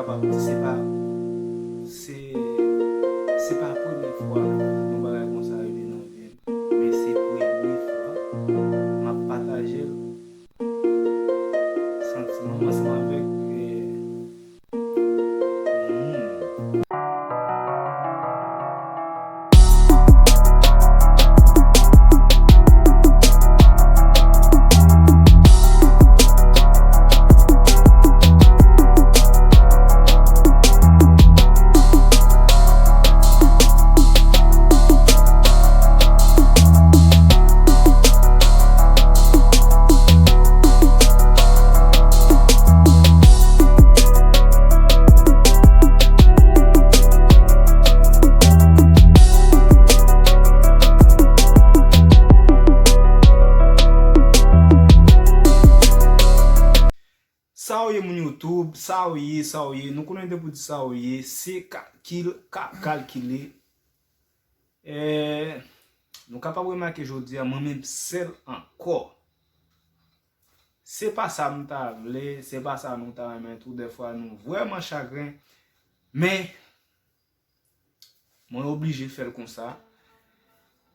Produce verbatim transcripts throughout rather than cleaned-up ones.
Kapab di se pa, se, se pa premye fwa yon bagay konsa rive nan vi m, men se premye fwa m ap pataje l, santiman m ansanm avèk, eh, moun. Sa w ye, moun YouTube? Sa w ye? Sa w ye? Nou konnen depi w di sa w ye, se kalkil k ap kalkile. Eh, nou kapab remake jodi a, mwen menm sèl ankò. Se pa sa m ta vle, se pa sa nou ta renmen tou. Dèfwa nou vrèman chagren, men mwen oblije fè l konsa.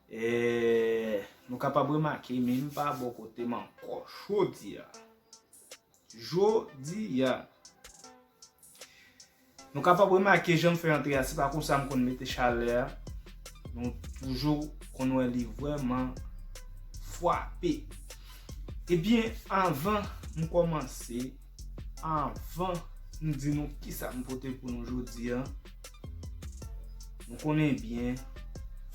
Eh, nou kapab remake, men m pa bò kote m ankò jodi a. Jodi a. Nou kapab remake jan m fè antre a, se pa konsa m konn mete chalè a. Nou toujou konn wè li vrèman frape. Ebyen, anvan m kòmanse, anvan m di nou kisa m pote pou nou jodi a, nou konnen byen,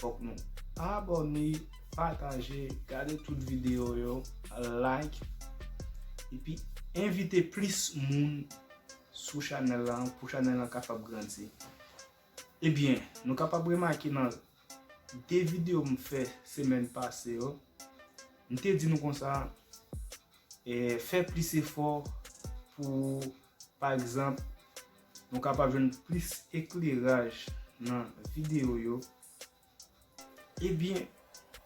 fòk nou abòne, pataje, gade tout videyo yo, like, epi envite plis moun sou chanèl la pou chanèl la kapab grandi. Ebyen, nou kapab remake nan de videyo m fè semèn pase yo, m te di nou konsa, eh, fè plis efò pou, pa egzanp, nou kapab jwenn plis ekleraj nan videyo yo. Ebyen,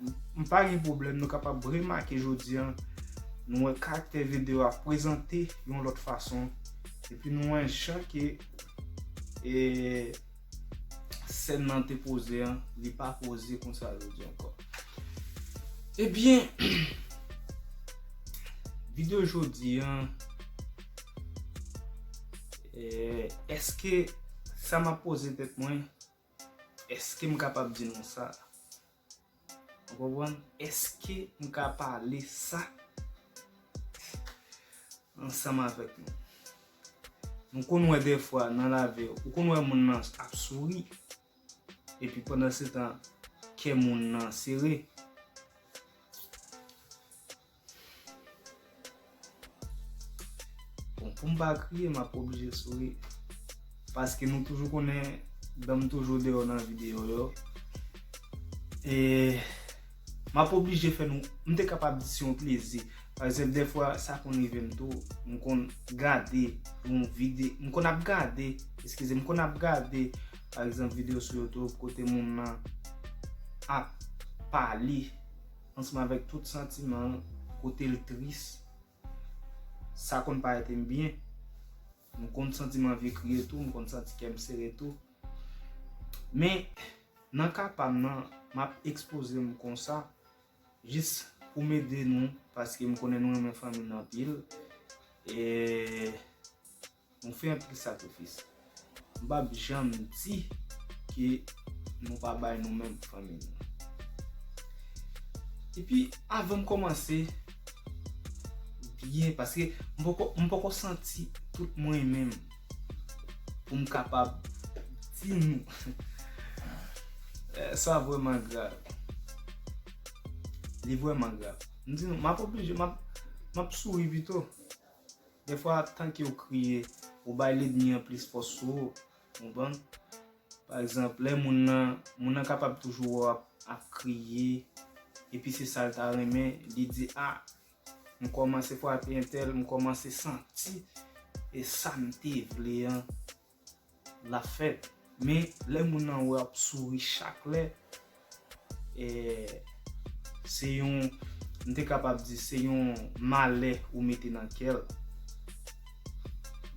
m pa gen pwoblèm, nou kapab remake jodi a, nou wè karaktè videyo a prezante yon lòt fason, epi nou wè jan ke, e, sèn nan te poze a, li pa poze konsa jodi ankò. Ebyen, videyo jodi a, e, èske sa m ap poze tèt mwen, èske m kapab di nou sa? Ou konprann? Èske m ka pale sa ansanm avèk nou? Nou konn wè dèfwa nan lavi, ou konn wè moun nan ap souri, epi pandansetan, kè moun nan sere. Bon, pou m pa kriye, m ap oblije souri. Paske nou toujou konnen, dan m toujou deyò nan videyo yo. E m ap oblije fè nou, m te kapab di se yon plezi. Pa egzanp, dèfwa, sa konn rive m tou, m konn gade yon vide-, m konn ap gade, eskize, m konn ap gade, pa egzanp, videyo sou YouTube, kote moun nan ap pale ansanm avèk tout santiman, kote l tris, sa konn parèt m byen. M konn santi m anvi kriye tou, m konn santi kè m sere tou. Men, nan ka pa m nan, m ap ekspoze m konsa, jis pou m ede nou, paske m konnen nou renmen fanmi n anpil. E nou fè anpil sakrifis. M p ap janm di ke nou pa bay nou menm fanmi nou. Epi, avan m kòmanse, byen, paske m poko, m poko santi tout mwen menm pou m kapab di nou. Eh, sa vrèman grav. Li vrèman grav. M di nou, m ap oblije, m ap, m ap souri pito. Dèfwa, tanke w kriye, ou bay lènmi an plis fòs sou ou. Konprann? Pa egzanp, lè moun nan, moun nan kapab toujou wè w ap, ap kriye, epi se sa l ta renmen, li di, "A, m kòmanse frape entèl, m kòmanse santi, e sa m te vle an, l ap fèt." Men, lè moun nan wè w ap souri chak lè, e, se yon, m te kapab di, se yon malè ou mete nan kè l.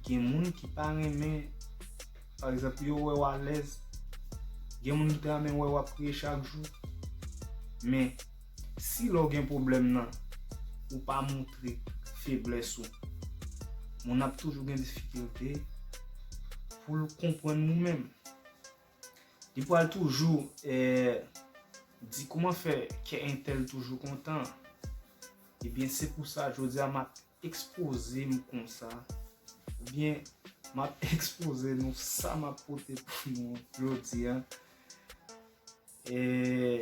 Gen moun ki pa renmen pa egzanp, yo wè w alèz. Gen moun ki ta renmen wè w ap kriye chak jou. Men, si lè w gen pwoblèm nan, ou pa montre feblès ou, moun ap toujou gen difikilte pou l konprann ou menm. Li pral toujou, eh, di kòman fè kè entèl toujou kontan. Ebyen, se pou sa, jodi a, m ap ekspoze m konsa. Oubyen, m ap ekspoze nou sa m ap pote pou nou jodi a. Eh,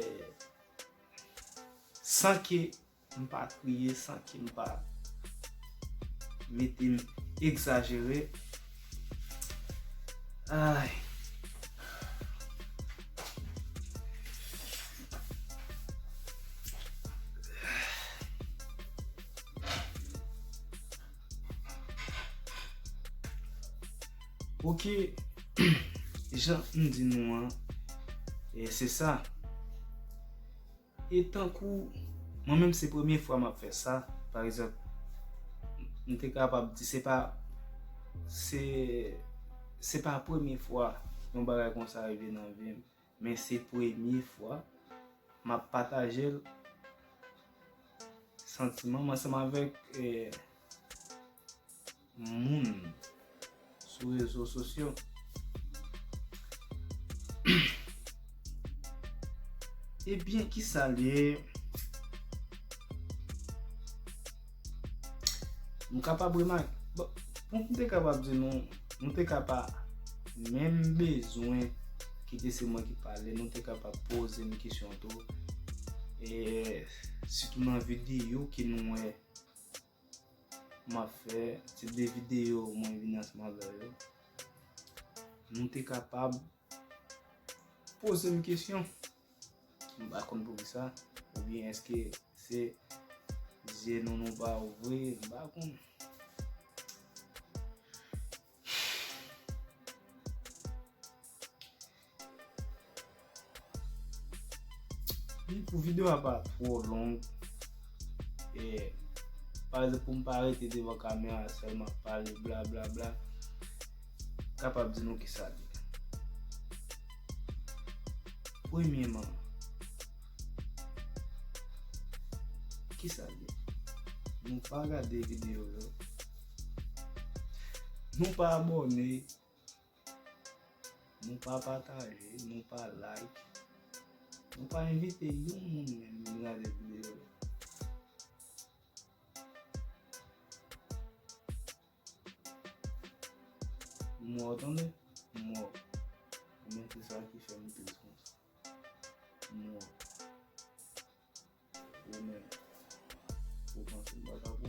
san ke m pa kriye, san ke m pa mete m egzajere. Ay. Ok, jan m di nou an, e se sa. E tankou, mwen menm se premye fwa m ap fè sa, pa egzanp, m te kapab di se pa, se, se pa premye fwa yon bagay konsa rive nan vi m, men se premye fwa m ap pataje l, santiman m ansanm avèk, eh, moun sou rezo sosyo. Ebyen, kisa l ye? Nou kapab remake, bon, pou m te kapab di nou, nou te ka pa menm bezwen kite se mwen ki pale, nou te kapab poze m kesyon tou. E sitou nan videyo ke nou wè m ap fè, tip de videyo mwen vin ansanm avè yo, nou te kapab poze m kesyon. M pa konn poukisa. Oubyen èske se zye nou nou pa ouvri? M pa konn. Pou videyo a pa twò long, e, pa egzanp, pou m pa rete devan kamera sèlman ap pale bla bla bla, m kapab di nou kisa l ye. Premyeman, kisa l ye? Nou pa gade videyo yo. Nou pa abòne. Nou pa pataje, nou pa like, nou pa envite yon moun menm vin gade videyo yo. M wè w tande? M wè w. Ebyen, se sa ki fè m tris konsa. M wè w. Ou menm, ou panse m pa t ap